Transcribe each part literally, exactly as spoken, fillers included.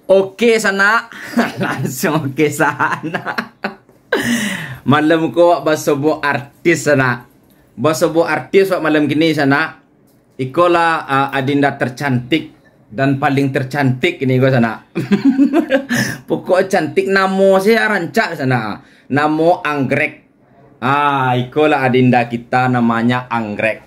Oke, sanak. Langsung oke, sanak. Malam ko wak basobok artis, sanak. Basobok artis wak malam kini, sanak. Ikolah, ah, adinda tercantik dan paling tercantik ini ko, sanak. Pokok cantik, namo saya rancak, sanak. Namo Anggrek. Ah, ikolah adinda kita namanya Anggrek.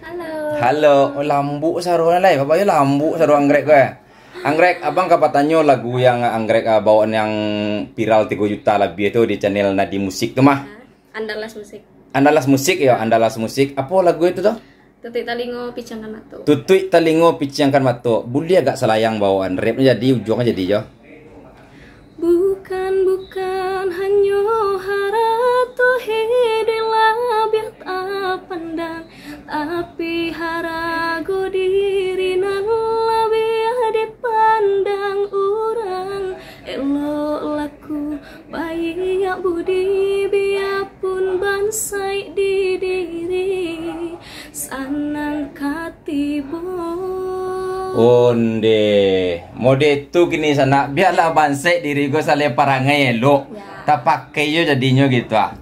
Halo. Halo. Oh, lambuk saruan lai. Bapak yo lambuk saruan Anggrek ko, eh. Anggrek, abang ka batanyo lagu yang Anggrek, ah, bawaan yang viral tigo juta labiah tu di channel Nadi Musik tu mah. Ah, Andalas Musik. Andalas Musik yo, Andalas Musik. Apo lagu itu tu? Tutuik talingo, piciangkan mato. Tutuik talingo, piciangkan mato. Buliah agak salayang bawaan rapnyo, jadi ujuangnyo jadi jo. Bukan, bukan hanyo harato hidin labiah tapandang, tapi harago diri nan labiah dipandang urang. Elok laku, baiak budi, biapun bansaik di diri, sanang ka tibo. Onde, mode tu kini sanak, bialah bansaik diri ko salai parangai elok. Ya. Tapakai jo jadinyo gitu ah.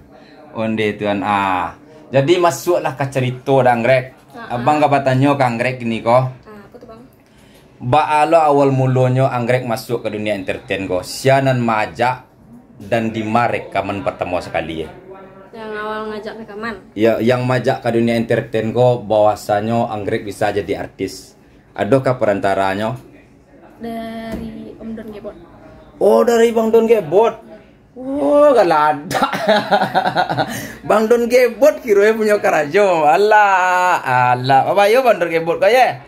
Onde tuan ah. Jadi masuaklah ka carito dah Anggrek. Ha, ha. Abang ka batanyo ka Anggrek kini ko. Ah, apa tu, Bang? Baa lo awal mulonyo Anggrek masuak ka dunia entertain ko? Sia nan maajak dan di ma rekaman partamo sakali, eh? Yang awal ngajak rekaman? Ya, yang maajak ka dunia entertain ko bahwasanyo Anggrek bisa jadi artis. Adokah perantaranyo? Dari Om Don Gebot. Oh, dari Bang Don Gebot. Oh, galadak. Bang Don Gebot kironyo punyo karajo. Alah, alah. Babayo Bang Don Gebot ko, ye?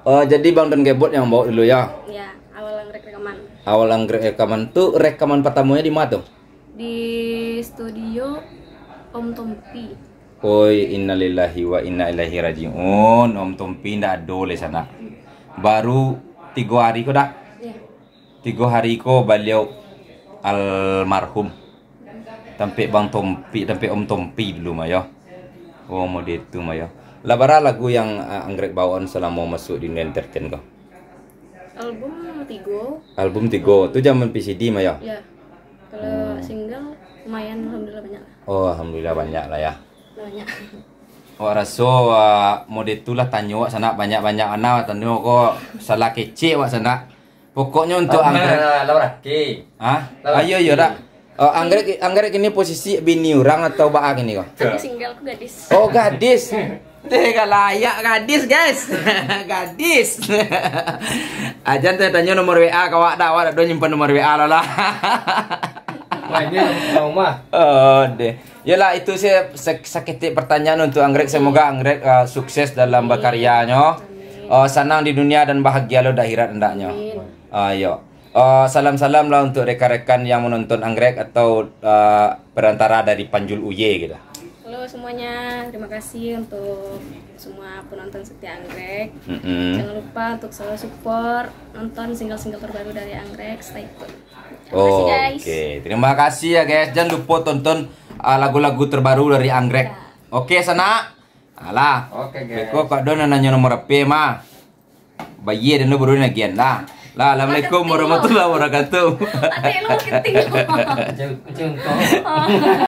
Oh, jadi Bang Don Gebot yang bawa dulu, ya? Ya, awal Anggrek rekaman. Awal Anggrek rekaman tu, rekaman pertamonyo di ma tu? Di studio Om Tompi. Oi, innalillahi wa inna ilaihi rajiun. Om Tompi ndak ado lai sanak. Baru tigo hari ko dah. Ya. Tigo hari ko baliau almarhum. Tampek Bang Tompi, tampek Om Tompi dulu mah yo. Oh, mode tu mah yo. Lah bara lagu yang, ah, Anggrek bawaan salamo masuak di dunia entertain ko? Album tigo. Album tigo. Tu zaman V C D mah yo? Ya. Kalau single lumayan, alhamdulillah banyak lah. Oh, alhamdulillah banyak lah ya. Banyak. Wak raso, wak mode tu lah tanyo wak sanak banyak-banyak ana tanyo ko salah kecek wak sanak. Pokoknyo untuk Anggrek. Lah, lah, lah, lah, lah. Hah? Lah, ayo, iyo, lah. Dak. Oh, Anggrek, Anggrek ini posisi bini urang atau baa kini ko? Aku single, aku gadis. Oh, gadis. Teh, gak layak gadis, guys. Gadis. Ajan teh tanyo nomor W A ka awak dah, awak dak ado nyimpan nomor W A lo lah. Banyak rumah. Oh, deh. Yolah, itu se-, se-, saketek pertanyaan untuk Anggrek. Semoga Anggrek, uh, sukses dalam berkaryanya. Amin. Uh, sanang di dunia dan bahagia lo di akhirat hendaknya. Amin. Uh, yo. Uh, salam-salam lah untuk rekan-rekan yang menonton Anggrek atau, uh, perantara dari Panjul U Y gitu. Halo semuanya, terima kasih untuk semua penonton setia Anggrek. Mm-mm. Jangan lupa untuk selalu support, nonton single-single terbaru dari Anggrek. Stay tune. Terima kasih, guys. Oke, terima kasih ya, guys. Jangan lupa tonton, uh, lagu-lagu terbaru dari Anggrek. Ya. Oke, sanak. Alah. Oke, guys. Beko Kak Don nanyo nomor H P mah. Bayar dulu baru nagihan lah. Lah, assalamualaikum warahmatullahi wabarakatuh. Ate lu keting. Macam, macam kau.